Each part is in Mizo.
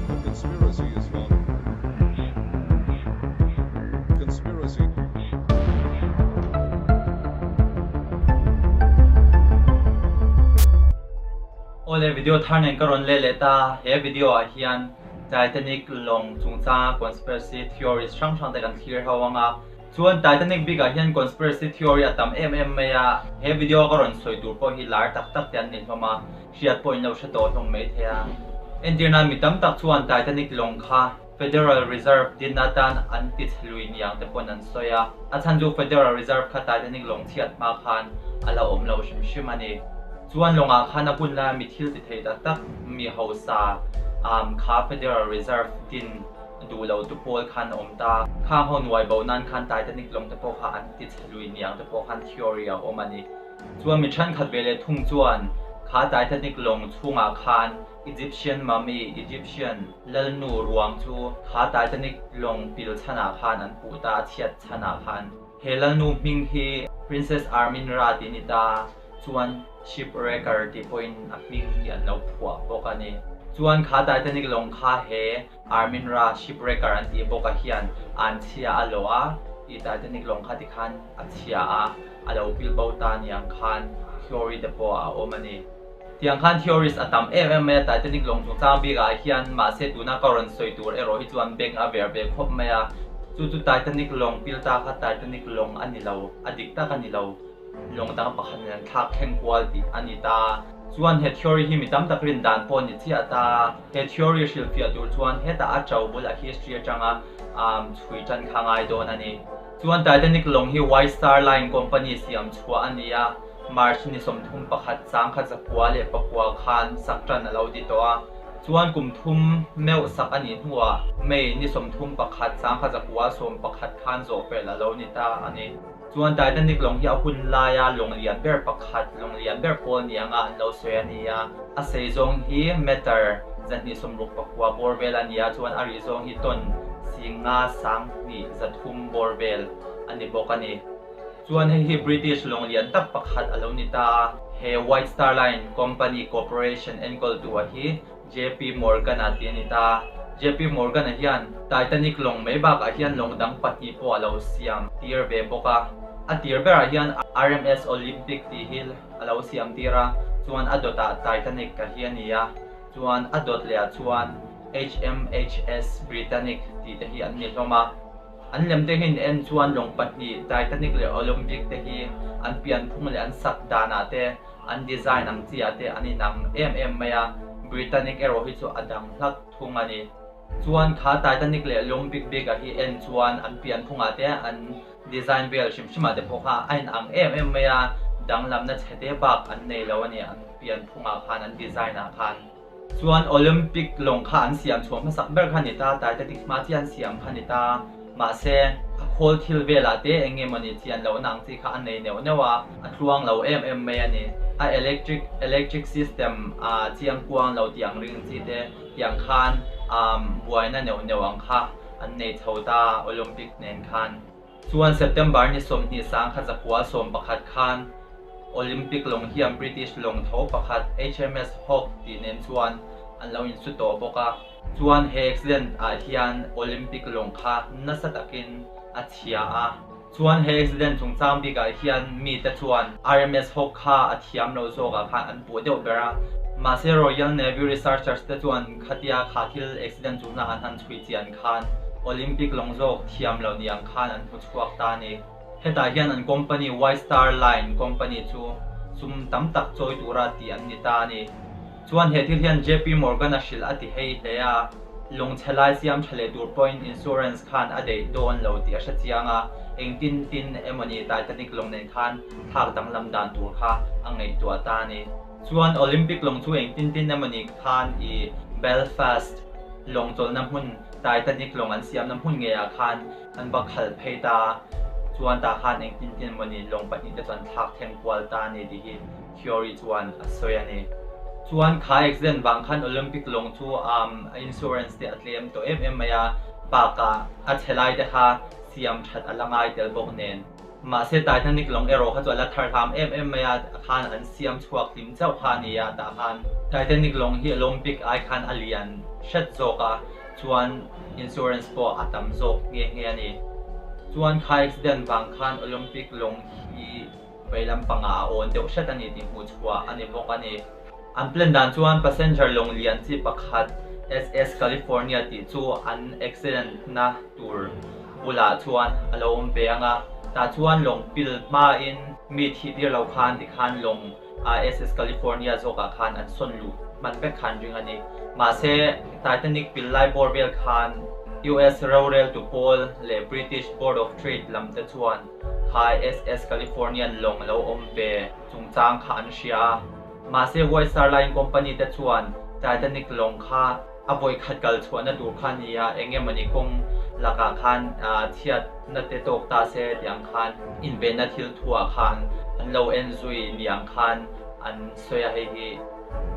A conspiracy is fun. Conspiracy. Awle video thar nen ka rawn leh leh ta, he video ah hian Titanic lawng chungchanga conspiracy theories hrang hrang te kan thlir ho ang a, Chuan Titanic bikah hian conspiracy theory a tam em em mai a, he video a ka rawn sawi tur pawh hi lar tak tak te an ni hlawm a, hriat pawh in lo hre tawh hlawm mai thei a. Entir nan mi tam tak chuan Titanic lawng kha Federal Reserve din atan an ti chhe lui niang te pawn an sawi a, a chhan chu Federal Reserve kha Titanic lawng chhiat hma khan a la awm lo hrim hrim a ni. Chuan lawngah khan a hun laia mi thil ti thei tak tak mi hausa kha Federal Reserve din Duh lo tu pawl khan a awm ta. Khang ho nuai bo nan khan Titanic lawng te pawh kha an ti chhe lui niang te pawh khan theory a awm a ni. Chuan mi thenkhat ve leh thung chuan kha Titanic lawng chhungah khan Egyptian mummy, Egyptian lalnu ruang chu kha Titanic lawng pil chhanah khan an puh ta, a chhiat chhanah khan. He lalnu hming hi Princess Arminra tih a ni ta. Chuan Shipwrecker tih pawhin a hming hi an lo phuah bawk a ni. Chuan kha Titanic lawng kha he Armin Ra Shipwrecker an tih bawk ah hian an chhia a lawh a, i Titanic lawng kha tikhan a chhia a, a lo pil bo ta niang khan theory te pawh a awm a ni. Tiang khan theories a tam em em mai a Titanic lawng chungchang bik ah hian mahse tuna ka rawn sawi tur erawh hi chuan beng a ver ve khawp mai a, chu chu Titanic lawng pil ta kha Titanic lawng a ni lo, a dik tak a ni lo. Lawng dang pakhat nen an thlak thleng kual tih a ni ta. Chuan he theory hi mi tam tak rin dan pawh a ni chiah ta. He theory hrilhfiah tur chuan hetah a to bul a history atanga chhui tan kha ngai dawn a ni. Chuan Titanic lawng hi White Star Line company siam chhuah a ni a, March ni 31 1909 khan sak tan a lo ti tawh a. Chuan kum thum meuh sak a nih hnuah May ni 31 1911 khan zawh fel a lo ni ta a ni. Chuan Titanic lawng hi a hun laia lawng lian ber pakhat, lawng lian ber pawl ni anga an lo sawi a ni a. A sei zawng hi meter 269 bawr vel a ni a, chuan a rih zawng hi ton 5 230 bawr vel a ni bawk a ni. Chuan hei hi British lawng lian tak pakhat a lo ni ta a. He White Star Line Company Corporation enkawltu a hi JP Morgan-a tih a ni ta. JP Morgan-a hian Titanic lawng mai bakah hian lawng dang pahnih pawh a lo siam tir ve bawk a. A tir berah hian RMS Olympic tih hi a lo siam tir a, chuan a dawtah Titanic a hi a ni a, chuan a dawt lehah chuan HMHS Britannic tih te hi an ni hlawm a. An lem te hi en chuan lawng pahnih Titanic leh Olympic te hi an pianphung leh an sak danah te An design ang chi ah te an inang em em mai a, Britannic erawh hi chu a dang hlak thung a ni. Chuan kha Titanic leh Lawng bik bik ah hi en chuan an pianphung ah te an design vel hrim hrim ah te pawh kha a inang em em mai a, danglamna chhe te bak an nei lo a ni an pianphung ah khan an design ah khan. Chuan Olympic lawng kha an siam chhuah hmasak ber kha a ni ta, Titanic hma chiah an siam kha a ni ta. Mahse, a khawl thil velah te eng nge mawni chian lohna ang chi kha a nei neuh neuh a, a tluang lo em em mai a ni. A electric electric system a chiang kuang lo tih ang ring chi te tiang khan buaina neuh neuh ang kha an nei chho ta Olympic nen khan. Chuan September ni 20 1911 khan Olympic lawng hian British lawng tho pakhat HMS Hawke tih nen chuan an lo insu tawh bawk a. Chuan he accident ah hian Olympic lawng kha nasa takin a chhia a. Chuan he accident chungchang bikah hian mite chuan RMS Hawke kha a thiam lo zawkah khan an puh deuh ber a. Mahse Royal Navy researchers te chuan khatia kha thil accident chungchang an han chhui chian khan Olympic lawng zawk thiam lo ni ang khan an hmu chhuak ta a ni. Hetah hian an company White Star Line company chu sum tam tak chawi tura tih an ni ta a ni. Chuan he thil hian JP Morgan a hrilh a ti hei hle a, lungchhe lai siam tha leh tur pawhin insurance khan a deih dawn lo tih a hre chiang a, engtin tin emawni Titanic lawng nen khan thlak danglam dan tur kha a ngaihtuah ta a ni. Chuan Olympic lawng chu engtin tin emawni khan i Belfast lawng chawlhna hmun Titanic lawng an siamna hmun ngeiah khan an va khal phei ta a, chuan tah khan engtin tin emawni lawng pahnih te chu an thlak thleng kual ta a ni tih hi theory chuan a sawi a ni. Chuan kha accident vang khan Olympic lawng chu a insurance te a tlem tawh em em mai a, bakah a chhe lai te kha siam that a la ngai tel bawk nen. Mahse Titanic lawng erawh kha chu a la thar hlam em em mai a, khan an siam chhuak hlim chauh kha a ni a, tah khan Titanic lawng hi Olympic ai khan a lian. hret zawk a, chuan insurance pawh a tam zawk nghe nghe a ni. Chuan kha accident vang khan Olympic lawng hi vei lampangah a awn deuh hret a ni tih hmuh chhuah a ni bawk a ni. An plan dan chuan passenger lawng lian chi pakhat SS California tih chu an accident na tur bulah chuan a lo awm ve ang a, tah chuan lawng pil hmain mi thih tir lo khan tikhan lawng SS California zawkah khan an sawn luh hman vek khan ring a ni. Mahse, Titanic pil lai bawr vel khan US roreltu pawl leh British Board of Trade lam te chuan kha SS Californian lawng lo awm ve chungchang kha an hria a. Mahse, White Star Line company te chuan Titanic lawng kha a vawi khat kal chhuahna tur kha a ni a, eng emawni kawng lakah khan chhiatna te tawk ta se tih ang khan invenna thil thuah khan an lo en zui ni ang khan an sawi a, hei hi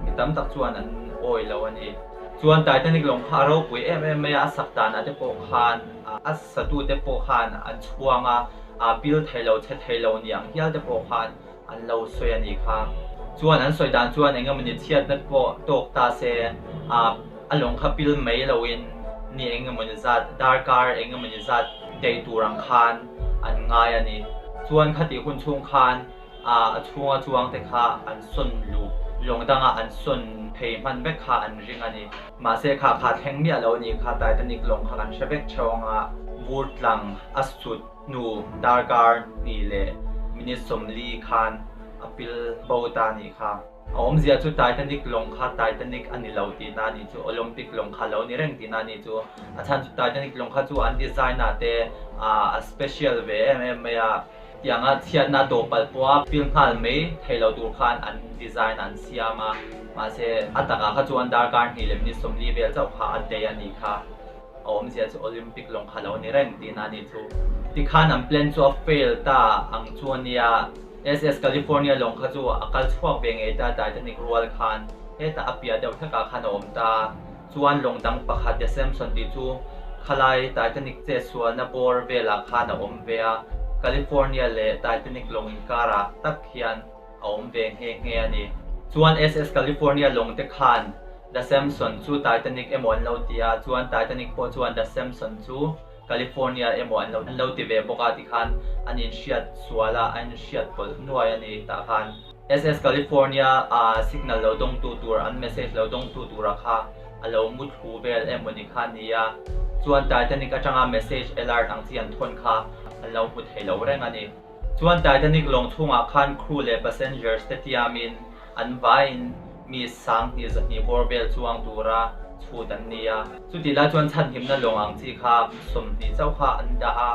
mi tam tak chuan an awi lo a ni. Chuan Titanic lawng kha a ropui em em mai a, a sak danah te pawh khan a satute pawh khan an chhuang a, a pil thei lo, chhe thei lo ni ang hial te pawh khan An lo sawi a nih kha. Chuan an sawi dan chuan eng emawni chhiatna pawh tawk ta se, a a lawng kha pil mai loin ni eng emawni zat, darkar eng emawni zat daih tur ang khan an ngai a ni. Chuan khatih hun chhung khan a a chhunga chuang te kha an sawn luh, lawng danga an sawn phei hman vek kha an ring a ni. Mahse kha kha thleng miah lo a nih kha, Titanic lawng kha kan hre vek theuh ang a, vur tlang a sut. Hnu darkar hnih leh minute 40 khan a pil bo ta a nih kha. A awmzia chu Titanic lawng kha Titanic a ni lo tihna a nih chu, Olympic lawng kha lo ni reng tihna a nih chu. A chhan chu Titanic lawng kha chu an design ah te a special ve em em mai a, tianga chhiatna a tawh palh pawha pil nghal mai thei lo tur khan an design an siam a, mahse a takah kha chuan darkar hnih leh minute 40 vel chauh kha a daih a nih kha. A awmzia chu Olympic lawng kha lo ni reng tihna a nih chu. Tikhan an plan chu a fail ta ang chu a nia. SS California lawng kha chu a kal chhuak ve ngei ta Titanic rual khan hetah a piah deuh hlekah khan a awm ta. Chuan lawng dang pakhat The Samson tih chu khalai Titanic chetsualna bawr velah khan a awm ve a. California leh Titanic lawng inkarah tak hian a awm ve nghe nghe a ni. Chuan SS California lawng te khan The Samson chu Titanic emaw an lo ti a, chuan Titanic pawh chuan The Samson chu California emaw an lo an lo ti ve bawk a tikhan an inhriat sual a, an inhriat pawlh nuai a ni tah khan. SS California a signal lo dawngtu tur an message lo dawngtu tura kha a lo mu thlu vel emaw ni kha ni a, chuan Titanic atanga message alert ang chi an thawn kha an lo hmu thei lo reng a ni. Chuan Titanic lawng chhungah khan crew leh passengers te tiamin an vaiin mi 1200 bawr vel chuang tura chhut an ni a. Chutih lai chuan chhanhimna lawng ang chi kha 20 chauh kha an dah a,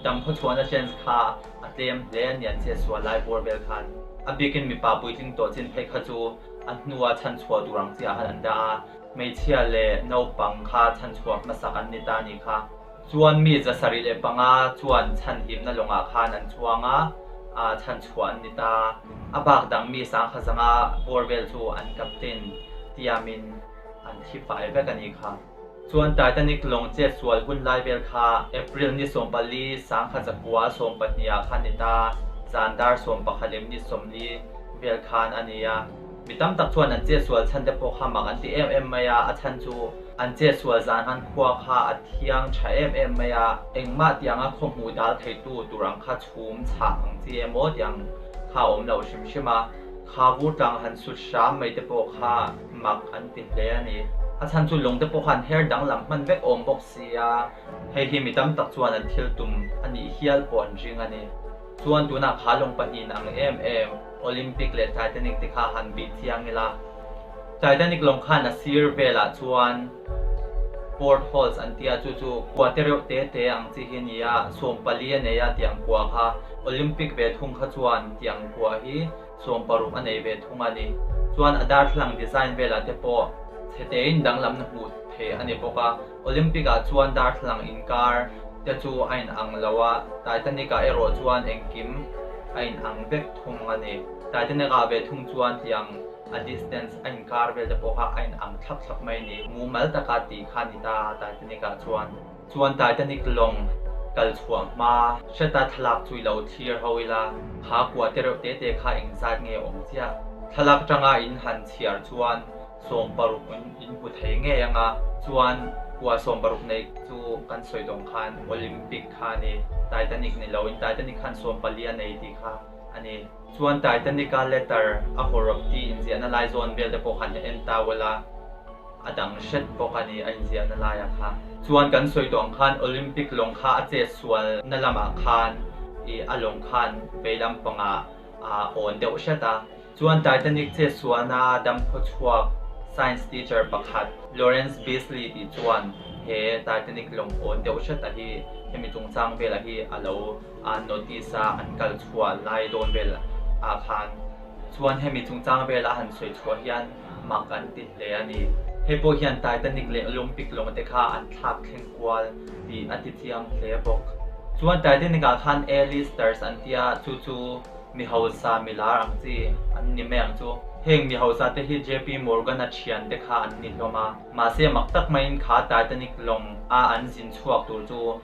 damkhaw chhuahna chance kha a tlem hle a ni an chet sual lai bawr vel khan. A bikin mipa puitling tawh chin phei kha chu a hnua chhanchhuah tur ang chiah khan an dah a, hmeichhia leh naupang kha chhanchhuah hmasak an ni ta a nih kha. Chuan mi 705 chuan chhanhimna lawngah khan an chuang a, chhanchhuah an ni ta. A bak dang mi 1500 bawr vel chu an captain tiamin an thi fai vek a nih kha. Chuan Titanic lawng chet sual hun lai vel kha April ni 14 1912 ah khan ni ta, zan dar 11 leh minute 40 vel khan a ni a. Mi tam tak chuan an chet sual chhan te pawh kha mak an ti em em mai a, a chhan chu an chet sual zan han khua kha a thiang tha em em mai a, engmah tianga khaw hmuh dal theitu tur ang kha chhum chhah ang chi emaw tiang kha a awm lo hrim hrim a, kha vur tlang han sut hram mai te pawh kha mak an ti hle a ni. A chhan chu lung te pawh kha an her danglam hman vek awm bawk si a, hei hi mi tam tak chuan an thil tum a nih hial pawh an ring a ni. Chuan tunah kha lawng pahnihin ang em em Olympic leh Titanic te kha han bih chiang ila. Titanic lawng khan a sir velah chuan port holes an tia chu chu kua te reuh te te ang chi hi a ni a, 14 a nei a tiang kua kha. Olympic ve thung kha chuan tiang kua hi 16 a nei ve thung a ni. Chuan a darthlalang design velah te pawh chhe tein danglamna hmuh theih a ni bawk a. Olympic ah chuan darthlalang inkar te chu a in ang lo a, Titanic ah erawh chuan engkim a in ang vek thung a ni. Titanic ah ve thung chuan tiang a distance a inkar vel te pawh kha a in ang thlap thlap mai a ni. Mumal taka tih kha a ni ta Titanic ah chuan. Chuan Titanic lawng kal chhuah hma hreta thlalak chu i lo thlir ho ila, kha kua te reuh te te kha engzat nge awm chiah? Thlalak atanga in han chhiar chuan. Sawmparuk in in hmu thei ngei ang a, chuan kua sawmparuk nei chu kan sawi tawng khan Olympic kha a ni, Titanic ni loin Titanic khan sawmpali a nei tih kha a ni. Chuan Titanic-a letter a hawrawp tih inziahna lai zawn vel te pawh khan en ta ula a dang hret bawk a ni a inziahna laiah kha. Chuan kan sawi tawh ang khan Olympic lawng kha a chet sualna lamah khan ih a lawng khan vei lampangah a awn deuh hret a. Chuan Titanic che sualna damkhaw chhuak science teacher pakhat Lawrence Beesley tih chuan he Titanic lawng awn deuh hret a hi hemi chungchang velah hi a lo a notice a an kal chhuah lai dawn vel ah khan chuan hemi chungchang vela a han sawi chhuah hian mak an ti hle a ni. Hei pawh hian Titanic leh Olympic lawng te kha an thlak thleng kual tih a ti chiang hle bawk. Chuan Titanic ah khan A-listers an tia chu chu Mi hausa mi lar ang chi an ni mai ang chu. Heng mi hausa te hi JP Morgan a thian te kha an ni hlawm a. Mahse mak tak maiin kha Titanic lawng a an zin chhuak tur chu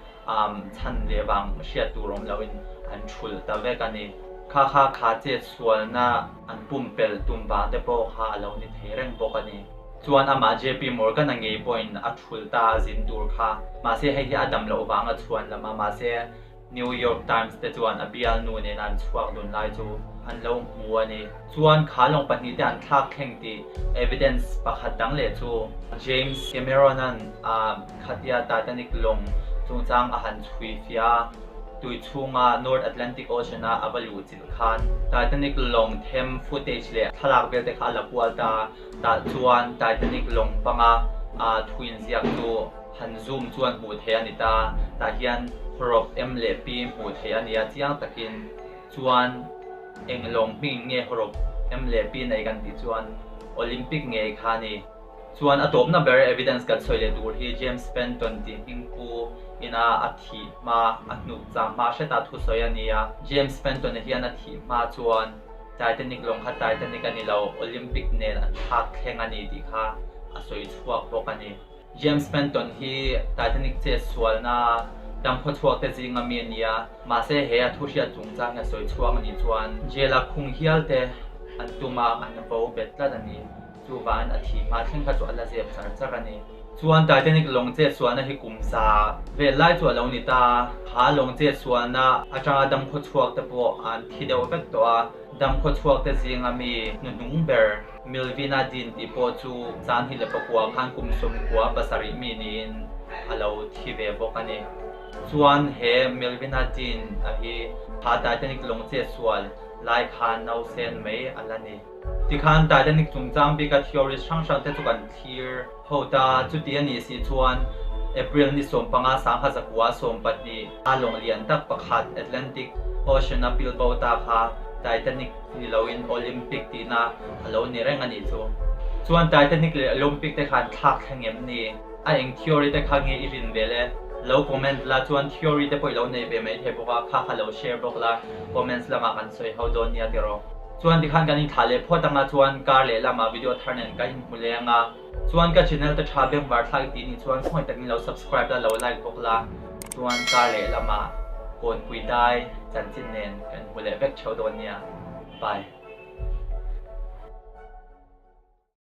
chhan leh vang hriat tur awm loin an thulh ta vek a ni. Kha kha kha chet sualna an pumpelh tum vang te pawh kha a lo ni thei reng bawk a ni. Chuan amah JP Morgan a ngei pawhin a thulh ta a zin tur kha. Mahse hei hi a dam loh vang a chhuan lam a, mahse New York Times te chuan a bialnu nena an chhuak dun lai chu an lo hmu a ni. Chuan kha lawng pahnih te an thlak thleng tih evidence pakhat dang leh chu James Cameron-a'n a khatia Titanic lawng chungchang a han chhui fia a, tui chhunga North Atlantic Ocean-a a va luh chilh khan Titanic lawng them footage leh thlalak vel te kha a la kual ta a, tah chuan Titanic lawng panga thu inziak chu Han zoom chuan hmuh theih a ni ta, tah hian hawrawp M leh P hmuh theih a ni a, chiang takin chuan eng lawng hming nge hawrawp M leh P nei kan tih chuan Olympic ngei kha a ni. Chuan a tawpna ber evidence kan sawi leh tur hi James Fenton tih hming pu ina a thih hma a hnuk chang hma hreta thusawi a ni a, James Fenton-a hian a thih hma chuan Titanic lawng kha Titanic a ni lo, Olympic nen an thlak thleng a ni tih kha a sawi chhuak bawk a ni. James Fenton hi Titanic chet sualna damkhaw chhuak te zinga mi a ni a, mahse he a thu hriat chungchang hi a sawi chhuang a nih chuan jail a khung hial te an tum a, an vo bet tlat a ni. Chuvangin a thih hma thleng kha chu a la zep char char a ni. Chuan Titanic lawng chet sualna hi kum za vel lai chu a lo ni ta a, kha lawng chet sualna atanga damkhaw chhuak te pawh an thi deuh vek tawh a, damkhaw chhuak te zinga mi hnuhnung ber Milvina Dean tih pawh chu Sanhi leh Pakua khan kum sawmkua pasarih mi niin a lo thi ve bawk a ni. Chuan he Milvina Dean a hi kha Titanic lawng chet sual lai khan nausen mai a la ni. Tikhan Titanic chungchang bika theories hrang hrang te chu kan thlir ho ta. Chuti a nih si chuan April ni 15 1912 a lawng lian tak pakhat Atlantic Ocean a pilbo ta kha Titanic Ni loin Olympic tihna a lo ni reng a nih chu. Chuan Titanic leh Olympic te khan thlak thleng em ni? A eng theory te kha nge i rin ve le? Lo comment la, chuan theory te pawh i lo nei ve mai thei bawk a, kha kha lo share bawk la, comments lamah kan sawi ho dawn nia tiraw. Chuan tikhan kan inthlah leh phawt anga chuan kar leh lamah video thar nen ka inhmu leng a, chuan ka channel te tha bengvar thlak i tih nih chuan khawngaih takin lo subscribe la, lo like bawk la. Chuan kar leh lamah kawnpui dai chanchin nen kan hmu leh vek theuh dawn nia. Bye.